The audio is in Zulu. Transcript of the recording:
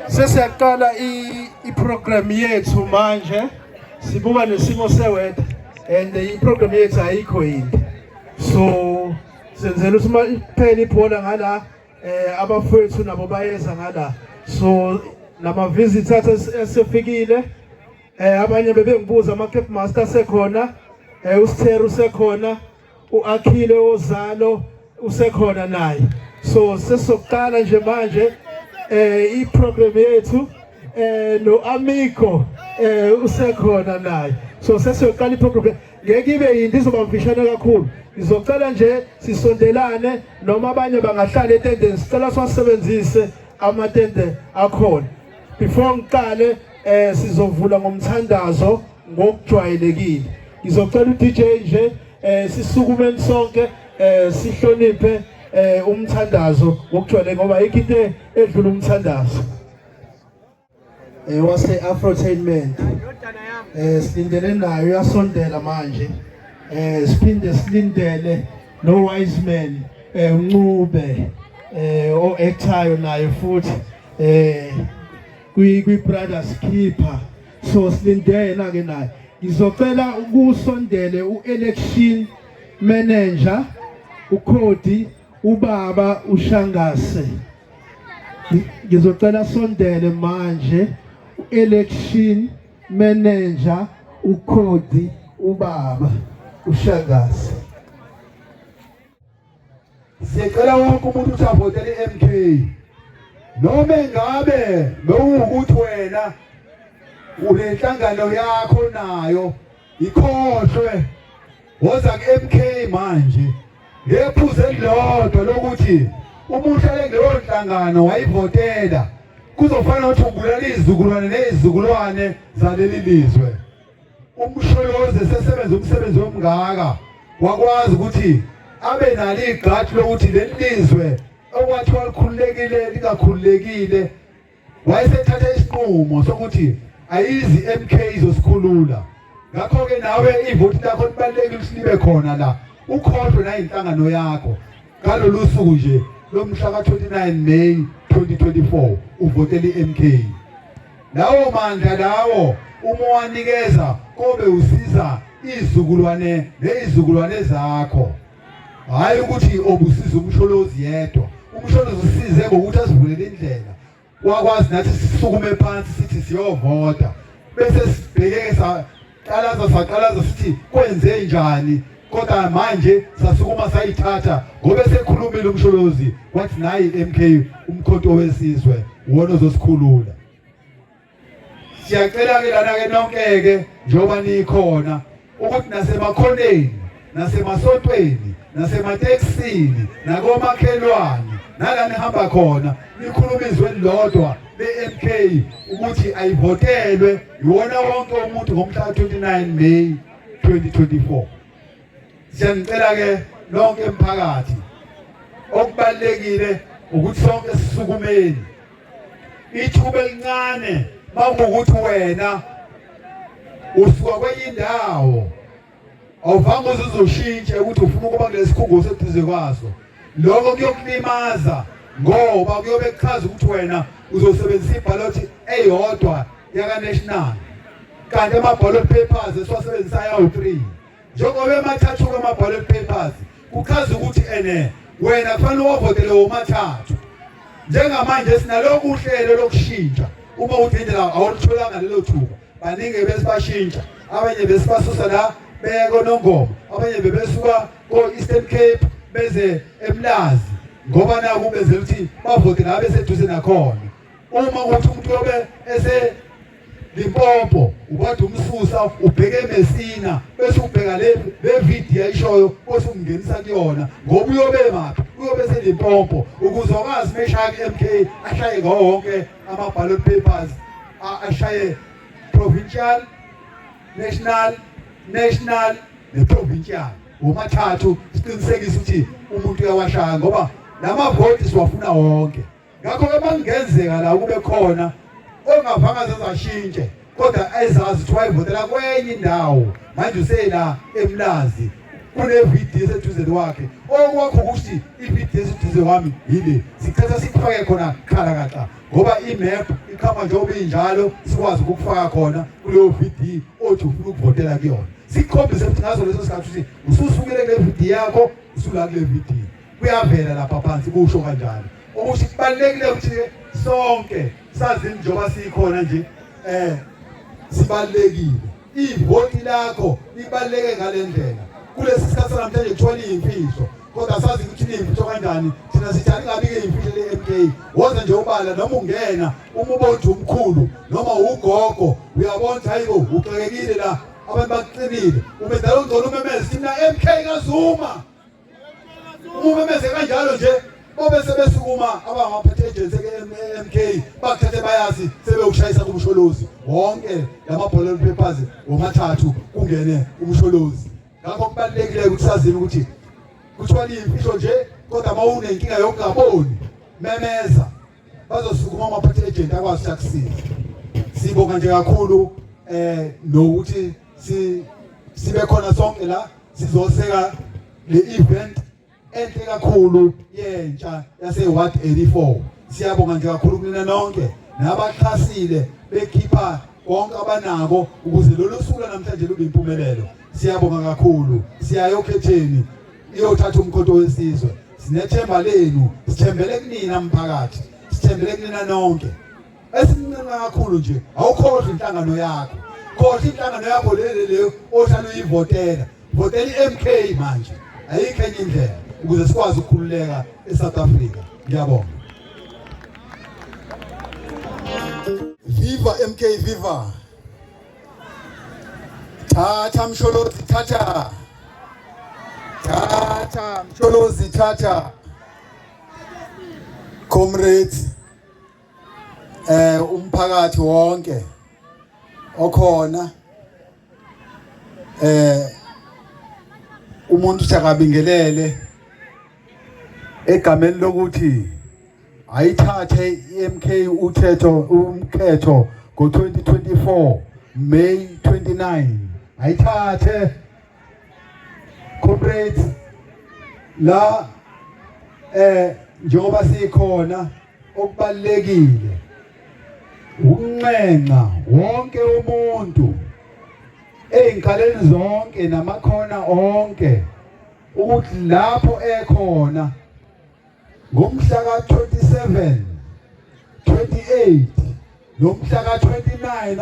Sesiyaqala i-program yethu manje, sibuka nesimo se-weather and i-program yethu ayikho yinde, so senzela ukuthi uma iphela ibhola ngala, abafowethu nabo bayeza ngala, so nama visitors esefikile. Abanye bebengibuza, ama camp master sekhona, uSithero usekhona, uAkhile Ozalo usekhona naye. So sesizoqala nje manje i-program yethu, no Amico usekhona naye. So sesiyoqala i-program, ngeke ibe yinto, izoba mfishane kakhulu. Ngizocela nje sisondelane, noma abanye bangahlala etendeni, sicela siwasebenzise amatende akhona. Before ngiqale, sizovula ngomthandazo ngokujwayelekile. Ngizocela uDJ nje, sisukumeni sonke, sihloniphe umthandazo ngokujwayelekile, ngoba ayikho into edlula umthandazo. Wase Afrotainment, silindele nayo, uyasondela manje. Siphinde silindele no Wiseman uNcube, o actayo naye futhi kwi Brothers Keeper, so silindele ke naye. Ngizocela ukusondele uelection manager ukhodi, ubaba uShangase. Ngizocela sondele manje election manager ukhodi, ubaba uShangase. Siyacela wonke umuntu ukuthi avotele i-MK, noma engabe bewukuthi wena unenhlangano yakho nayo, ikhohlwe, woza ku-MK manje, ngephuzu elilodwa lokuthi uma uhlale kuleyo nhlangano wayivotela, kuzofana nokuthi ubulala izizukulwane nezizukulwane zaleli lizwe. UMsholozi sesebenza umsebenzi omngaka, wakwazi ukuthi abe nalo igxathu lokuthi leli lizwe okwathiwa likhululekile lingakhululekile. Wayesethatha isinqumo sokuthi ayizi MK izosikhulula. Ngakho-ke nawe ivoti lakho libalulekile ukuthi libe khona la, ukhohlwe nayinhlangano yakho ngalolu suku nje lomhla ka-29 May 2024, uvotele i-MK. Lawo mandla lawo uma uwanikeza, kobe usiza izizukulwane nezizukulwane zakho, hhayi ukuthi obusiza uMsholozi yedwa. UMsholozi usize ngokuthi asivulele indlela, wakwazi nathi sisukume phansi sithi siyovota, bese sibheke saqalaza saqalaza sithi kwenze njani, kodwa manje sasukuma sayithatha ngoba esekhulumile uMsholozi wathi nayi MK, umkhonto wesizwe, wona ozosikhulula. Siyacela ke lana ke nonke ke njengoba nikhona ukuthi nasemakhoneni, nasemasontweni, nasematekisini, nakomakhelwane, nala nihamba khona, nikhuluma izwi elilodwa le-MK ukuthi ayivotelwe iwona wonke umuntu ngomhla ka-29 May 2024. Siyanicela ke nonke emphakathi, okubalulekile ukuthi sonke sisukumeni. Ithuba elincane makuwukuthi wena usuka kwenye indawo, awuvange uze uzoshintshe ukuthi ufuna ukuba kulesikhungo oseduze kwaso, lokho kuyokulimaza ngoba kuyobe kuchaza ukuthi wena uzosebenzisa ibhalothi eyodwa yaka-national, kanti ama-ballot papers esiwasebenzisayo awu-3. Njengoba emathathu ama-ballot papers, kuchaza ukuthi ene wena kufanele uwavotele womathathu. Njengamanje sinalokhu uhlelo lokushintsha, uma uthi indlela awulitholanga lelo thuba, baningi besibashintsha, abanye besibasusa la beye koNongoma, abanye bebesuka ko-Eastern Cape beze eMlazi, ngoba naku benzela ukuthi bavote la beseduze nakhona. Uma uthi umuntu yobe ese Limpopo, ubade umsusa ubheke eMessina, bese ubheka le video ayishoyo, bese umngenisa kuyona, ngoba uyobe maphi? Uyobe seLimpopo, ukuze wakwazi meshaya ku-MK ashaye ngawo wonke ama-ballot papers, ashaye provincial, national, national ne-provincial, womathathu, siqinisekise ukuthi umuntu uyawashaya, ngoba lamavoti siwafuna wonke. Ngakho-ke makungenzeka la kube khona ongavanga zazashintshe, kodwa ezazi ukuthi wayevotela kwenye indawo, manje usela eMlazi kune-VD eseduze kwakhe, okwakho ukuthi i-VD eseduze kwami yile, sithatha sikufake khona khala kaxa, ngoba i-map Iqhamuka njengoba injalo, sikwazi ukukufaka khona kuleyo VD othi ufuna ukuvotela kuyona. Sikukhombise futhi ngaso leso sikhathi ukuthi ususukile kule VD yakho, usula kule VD. Kuyavela lapha phansi kusho kanjalo. Okusho kubalulekile ukuthi sonke sazi njengoba sikhona nje sibalulekile. Ivoti lakho libaluleke ngale ndlela. Kulesi sikhathi sanamhlanje kuthiwa liyimfihlo, kodwa sazi ukuthi liyimfihlo kanjani. Thina sithi alingabi-ke imfihlo le-MK. Woza nje ubala noma ungena, uma ubona ukuthi umkhulu noma ugogo, uyabona ukuthi hayibo uxakekile la, abantu bakuqinile. Ubedala ungcono umemeze, thina MK kaZuma. Uma umemeze kanjalo nje bobe sebesukuma abangaphethe agency ke-MK bakuthathe bayazi sebewushayisa kumsholozi wonke lama-ballot papers womathathu kungene umsholozi. Ngakho kubalulekile ukuthi sazini ukuthi kuthiwa liyimfihlo nje, kodwa uma unenkinga yokungaboni memeza, bazosukuma amaphathi agent akwazi ukuthi akusize. Sibonga nje kakhulu nokuthi sibe khona sonke la sizoseka le event enhle kakhulu yentsha yase Ward 84. Siyabonga nje kakhulu kunina nonke nabaxhasile bekhipha konke abanako ukuze lolu suku namhlanje lube impumelelo. Siyabonga kakhulu. Siyayo okhetheni iyothatha umkhonto wesizwe. Sinethemba lenu, sithembele kunina mphakathi, sithembele kunina nonke. Esimncenga kakhulu nje, awukhohlwa inhlangano yakho. Khohlwa inhlangano yakho le le ohlala uyivotela. Votela iMK manje. Ayikho enye indlela ukuze sikwazi ukukhululeka eSouth Africa. Ngiyabonga. Viva MK viva. Thatha Msholozi thatha. Thatha Msholozi thatha. Comrades, umphakathi wonke okhona, umuntu uthakabingelele egameni lokuthi ayithathe iMK uthetho umkhetho ngo-2024 May 29. Ayithathe comrades la, njengoba sikhona, okubalekile ukunxenxa wonke umuntu ey'nkaleni zonke namakhona onke ukuthi lapho ekhona ngomhla ka-27, 28 nomhla ka-29.